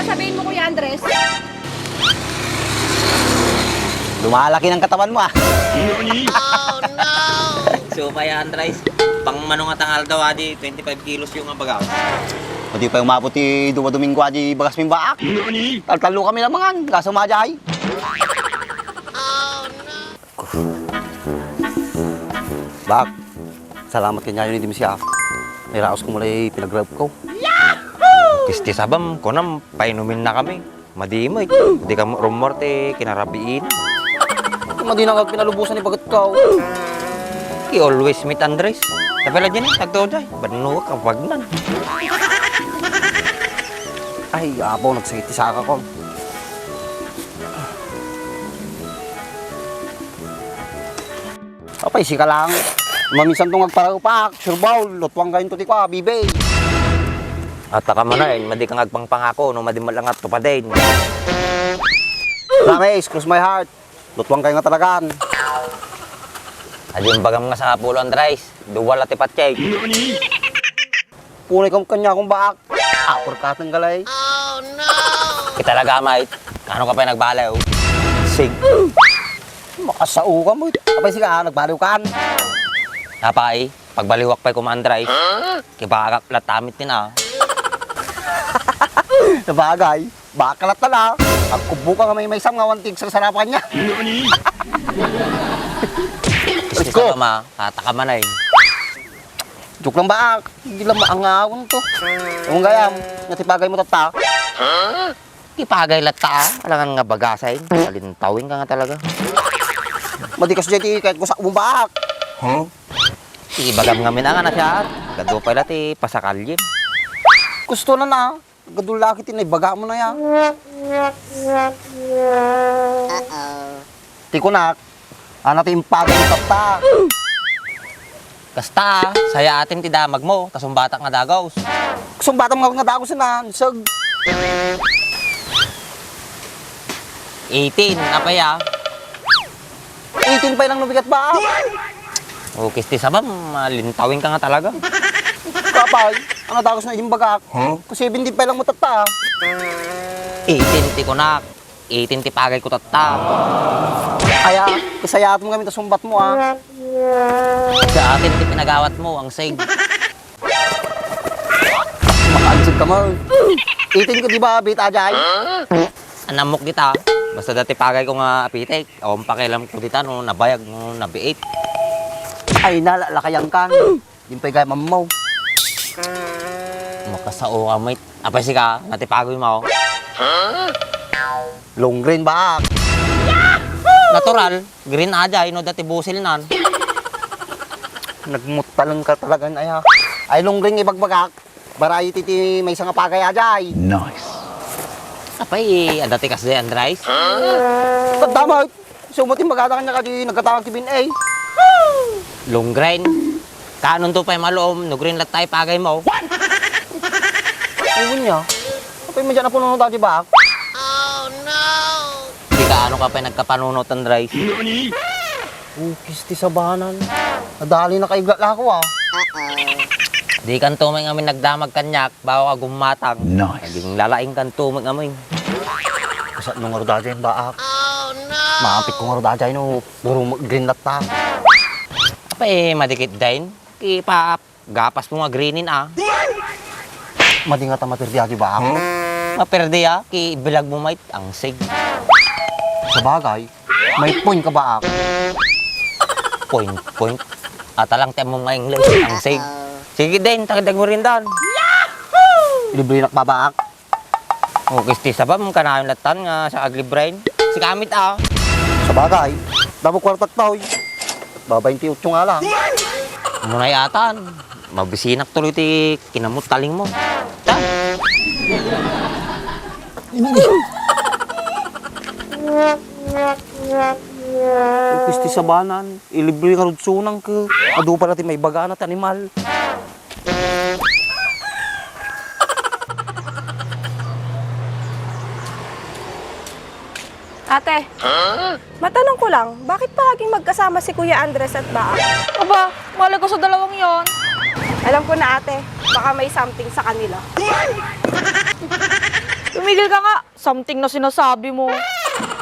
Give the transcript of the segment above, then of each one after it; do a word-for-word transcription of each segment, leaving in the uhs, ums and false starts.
Sabihin mo, Kuya Andres. Lumalaki ng katawan mo, ah. Supay, Andres. Pang mano nga tangal daw, adi, twenty-five kilos yung baga. Pwede pa umabot ti dua Domingo, adi, bagas mi baak. Taltalo kami lang mangan, kaso majay. Bak, salamat kaniayo ni Dimsya. Nairaos ko mulay pinagrab ko. Kisti sabam, kunam, painumin na kami. Madi mo, eh. Di ka rumor ti kinarabiin. Madi na nga pinalubusan ni bagat ka, oh. He always meet Andres. Tapi la dyan, eh. Tagtao dyan. Banno ka, wag nan. Ay, apo, nagsakit ti saka ko. Apay, sika lang. Maminsan tong agparapak, sure ball, lutuang kayo to ti kwa, bibe. At taka mo na, eh, madi kang agpangpangako, no madi mo lang at tupadin. Promise, cross my heart. Lutuang kayo nga talagan. Adi yung bagam nga sa pulo, Andres. Duwal at ipatsay. Punay kam kanya akong baak. Uppercut ng galay. Kita talaga, mate. Ano ka pa yung nagbalew? Sig. Makasao ka mo. Apay sika, nagbalew kan. Apay, pagbaliwak pa'y kumandray. Kibagak latamit din, ah. Sabagay, baka latta na. Agkubo ka nga may maysam nga wantig sa sarapan niya. Gusto ka ma, ataka man ay. Joke lang ba? Hindi lang maangawan to. Ang gayam, natipagay mo tatta. Tipagay latta, ah. Alangan nga bagasay. Alintawin ka nga talaga. Madikas dyan ti kahit gusak mo baak. Huh? Ti bagam nga minanga na siya. Gado pala ti pasakalyem. Gusto na na. Gado laki ti naibaga mo na ya. Ti kunak, ana ti impagay mo tatta. Kasta, sayaat ti damag mo, ta sumbatak nga dagos. Sumbatak nga dagos na, sag. Eighteen, apay a? Eighteen pay lang no bigat ba? O, kisti sabam, alintawin ka nga talaga. Kapay, ang dagos na imbagak. Huh? Ku seventeen pay lang mo tatta. Eighteen ti kunak. Eighteen ti pagay ko tatta. Aya, kasayaat mo kami ta sumbat mo, ah. Sa atin ti pinagawat mo, ang sig. Makaansig ka mo. Eighteen ko, di ba, bit ajay? Anamok dita. Basta dati pagay ko nga apitek. Awan pakialam ko dita no nabayag, no nabiit. Ay, nalalakayan kan. Dimpay gaya mammaw. Makasao ka, mate. Apay sika, natipagoy mo. Long green baak. Natural, green ajay, no dati busil nan. Nagmutaleng ka talaga, aya. Ay, long green ibagbagak. Variety ti maysa nga pagay ajay. Nice. Apay, adda ti kasdi, Andres? Tadamay. Sumot imbagada kanya kadi nagkatawag ti bin A. Long green. Kanon to pay maluom, no green latta ti pagay mo. Ay, niya. Apay, madyan a puno no dati baak. Di ka ano ka pay nagkapanunot, Andres? Ukis ti sabanan. Nadali na kaiblat ako, ah. Di kanto may ngamin nagdamag kanyak, bawa ka gummatang. Nice. Naging lalaing kanto may ngamin. Kasat no nga rodadya yung baak. Maapit ko nga rodadya, no, puro green latta. Apay, madikit dain. Kipaap. Gapas mo nga greenin, ah. Madi nga ta maperdi agi ba? Maperdi, ah. Ki bilag mo, mate, ang sig. Sabagay, may point ka ba, ah? Point, point. Ata lang ti mo nga English, ang sig. Sige din, tagidag mo rin dan. Libre nak babaak. O, kisti sabam, kanayon latan nga sa aglibrain. Si kamit, ah. Sabagay, damo kwartak ta, oy. Babainti utso nga lang. Munay atan, mabisinak tuloy ti kinamutaling mo. Ta? Kisti sabanan, ilibre nga rudsunan ka. Adu pala ti maibagana ti animal. Ate, matanong ko lang, bakit palaging magkasama si Kuya Andres at Baa? Aba, malay ko sa dalawang yon. Alam ko na, ate, baka may something sa kanila. Tumigil ka nga! Something na sinasabi mo.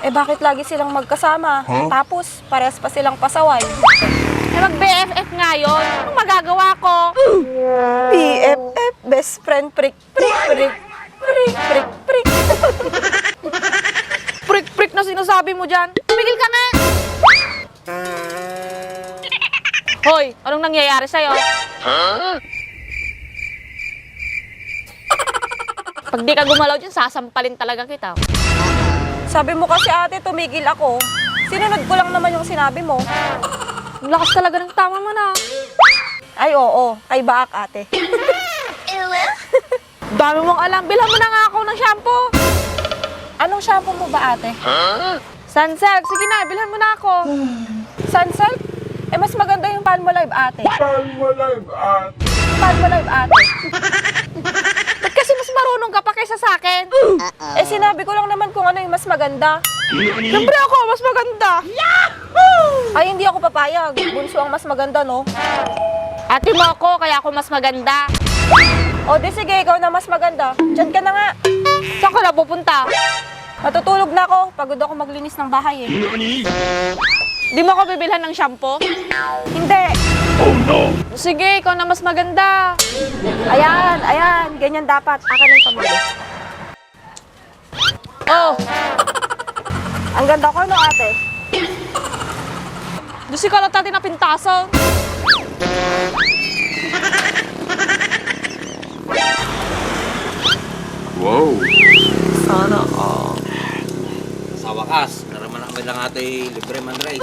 Eh, bakit lagi silang magkasama? Huh? Tapos, parehas pa silang pasaway. Eh, mag-B F F nga yun. Anong magagawa ko? B F F, best friend, prik, prik, prik, prik, prik, prik. Prik-prik na sinasabi mo dyan. Tumigil ka nga! Hoy, anong nangyayari sa'yo? Pag di ka gumalaw dyan, sasampalin talaga kita. Sabi mo kasi, ate, tumigil ako. Sinunod ko lang naman yung sinabi mo. Ang lakas talaga ng tama mo na. Ay, oo. Kay Baak, ate. Dami mong alam. Bilhan mo na nga ako ng shampoo. Anong shampoo mo ba, ate? Sunsilk. Sige na, bilhan mo na ako. Sunsilk? Eh, mas maganda yung Palmolive, ate. Palmolive, ate. Palmolive, ate. Ba't kasi mas marunong ka pa kaysa sa akin? Eh, sinabi ko lang naman kung ano yung mas maganda. Siyempre ako, mas maganda. Ay, hindi ako papayag. Bunso ang mas maganda, no? Ate mo ako, kaya ako mas maganda. O, di sige, ikaw na mas maganda. Diyan ka na nga. Saan ka na pupunta? Matutulog na ako. Pagod ako maglinis ng bahay, eh. Di mo ako bibilhan ng shampoo? Hindi. Sige, ikaw na mas maganda. Ayan, ayan. Ganyan dapat. Akin ang pambili. Oh! Ang ganda ko, no, ate? Dosi ka lang, ate, napintasan. Wow! Sana all. Sa wakas, naramanak mi lang atoy libre, Andres.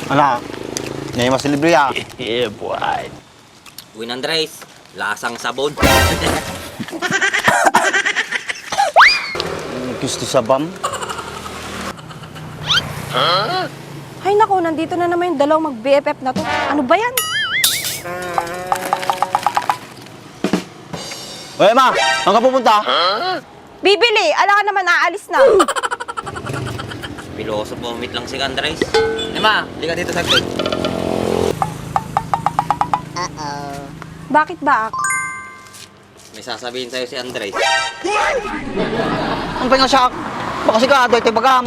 Ala, may mas libre, ah. Yeah, boy. Uy, Andres, lasang sabon. Gusto sabam? Ay naku, nandito na naman yung dalawang mag-B F F na to. Ano ba yan? Uy, Emma, saan ka pupunta? Bibili! Ala ka naman, aalis na. Piloso, vomit lang si Andres. Emma, halika dito saglit. Bakit ba, ak? May sasabihin sa'yo si Andres. Ang pingasyak! Baka sigado ito'y bagam.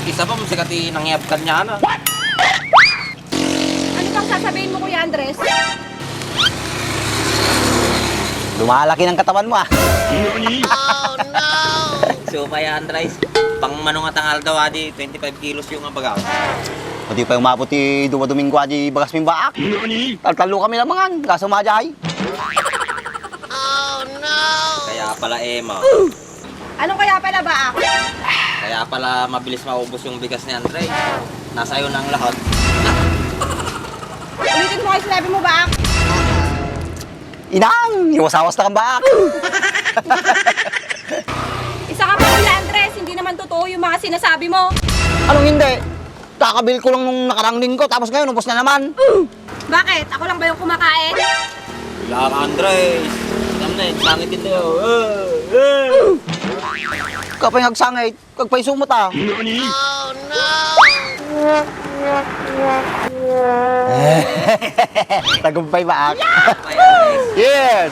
Iskisa pa, masika ti nangyap kanya na. Ano pang sasabihin mo, Kuya Andres? Lumalaki ng katawan mo, ah. Supay, Andres. Pang manungatang aldaw, adi, twenty-five kilos yung abaga. Pati pa umabot ti dua domingo, adi, bagas min baak. Taltalo kami lamangan, kaso majay. Kaya pala, Emma. Anong kaya pala, baak? Kaya pala mabilis maubos yung bigas ni Andre. Nasa iyo na ang lahat. Ulitin mo nga yung sinabi mo, baak. Inang, iwasawas na kang baak. Isa ka pa, Kuya Andres, hindi naman totoo yung mga sinasabi mo. Anong hindi? Kakabil ko lang nung nakarang linggo, tapos ngayon, ubos na naman. Bakit? Ako lang ba yung kumakain? Wala ka, Andres. Alam na, eh, sangit ito. Eh, eh. Kapay agsangit, kagpaiso mo ta. Tagumpay ba, ak? Yes!